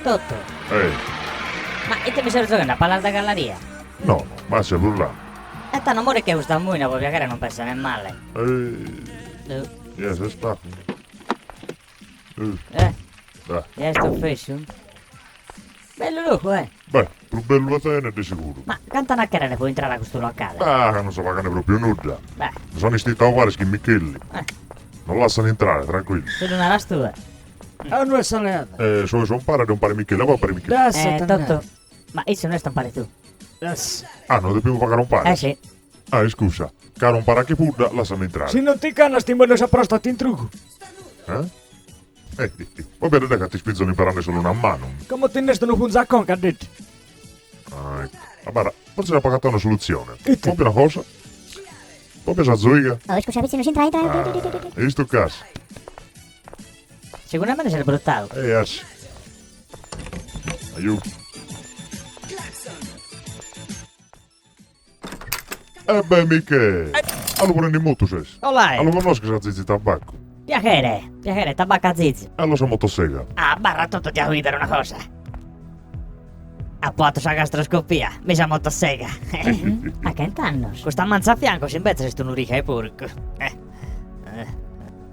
Totu. Eh. Ma ite mi ses gioghende a palas de gallaria? No, no, ma ses brullande. E tando morit che custa muina po piaghere non pensene male. Eh. Ja, ses pagu. Eh. Ja est ofessu? Bellu logu, eh? Beh, prus bellu 'e tene de seguru. Ma cantu an a cherrere po intrare a custu locale? Bah, ca non so pagande propriu nudda. Beh. Mi sono istittau paris chin Michelli. Eh. Non lassan intrare, tranquillu. Si lu naras tue. A unu est sa leada. Eh, so 'e s'umpare de umpare Michelli, a umpare Michelli. Lassa Eh, Totu. Ma issu no est umpare tu. Lassa. Ah, no depimus pagare umpare? Eh, si. Ah, iscusa. Caro umpare a chipudda, lassami intrare. Si non ti cannas ti mando sa prostata in trugu. Eh? Eh, va bene, dai, ca t'ispinzo imparande solu una manu. Como ti nd'est unu punzu a conca, Deddi. Ah, ecco. Abarra, fortzis apo agatadu una solutzione. Ite? Proprio una cosa? Proprio sa zoiga? Oh, iscusa, pitzinnos, intra, intra. Ah, istu cas. Segundu a mene s'est brutadu. Eh, assi. Aiu. E beh, Michè! A lu prendi in motu ses? Olai! A lu connosches a Zizi Tabaccu? Piachere, piachere, tabacca Zizi. E allo sa motosega? Ah, abarra totu ti apo 'idere una cosa. Apo 'atu sa gastroscopia, mi sa motosega. A chent'annos. Custa mantza a fiancos imbetzes est un'uriga 'e porcu. Eh,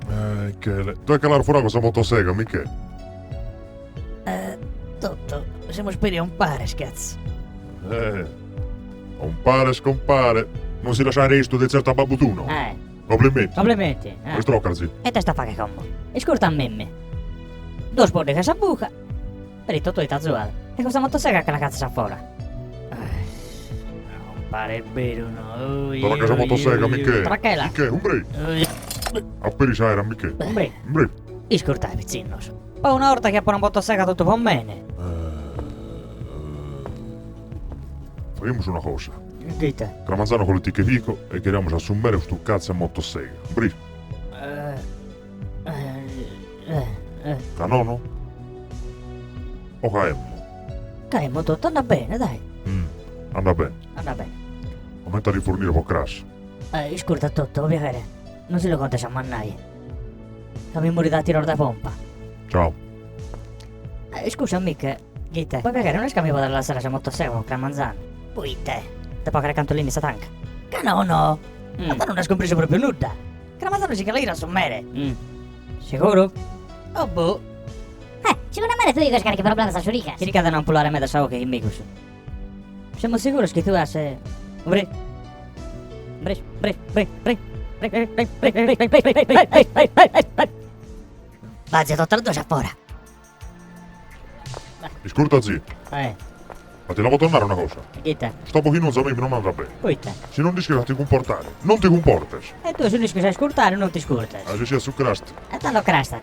Michele, tue che l'as furadu cussa motosega, Michè? Eh, Totu, semus peri umpares, cazzo. Eh, umpares, compare. Non si lasciare restu de zertu a babbu tu, no? Eh. Complimenti. Complimenti. Eh. Istroccas, zi. E ite est a fagher como? Iscurta a mimmi. Duos poddighes sa buca, peri totu ite azuat. E custa motosega che la catzas a fora. Non paret beru, no. Torra sa motosega, Michè. Torrachela. Michè, umbrì. Aperi s'aera, Michè. Umbrì. Umbrì. Iscurtae, pitzinnos. Po una 'orta chi apo una motosega totu po mene. Faghimus una cosa. Ite? Cras manzanu colo ti che pico e ghiramus a su mere custu catzu 'e motosega. Umbrì. Ca nono? O ca emmo? Ca emmo totu, andat bene, dai. Andat bene. Andat bene. Ammenta a rifornire po cras. Iscurta totu, po piaghere. Non si lu contes a mannai. Ca mi morit a tiros de pompa. Ciao. Iscusa Miche, ite? Po piaghere, no est ca mi podes lassare sa motosega po cras manzanu? Poite? Depo faghere cantu limit sa tanca. Ca nono! Ma tando no as cumpresu propriu nudda! Cras manzanu si che la ghirat su mere! Seguru? Oh boh! Eh, segundu a mene tui jughes carchi problema a sas urigas. Chirca de no ampulare meda sa 'oghe chin megus. Semus seguros chi tue as. Umbrì. Umbrì, umbrì, umbrì, umbrì. Bazi totas duas a fora. Iscurta zi. Eh. Ma ti la poto nare una cosa? Ite? Custa bochinonza a mimi non m'andat bene. Poite? Si non nd'ischis a ti cumportare, non ti cumportes. E tue si no ischis a iscurtare, non t'iscurtes. Ah, si siat su crastu. E tando crasta.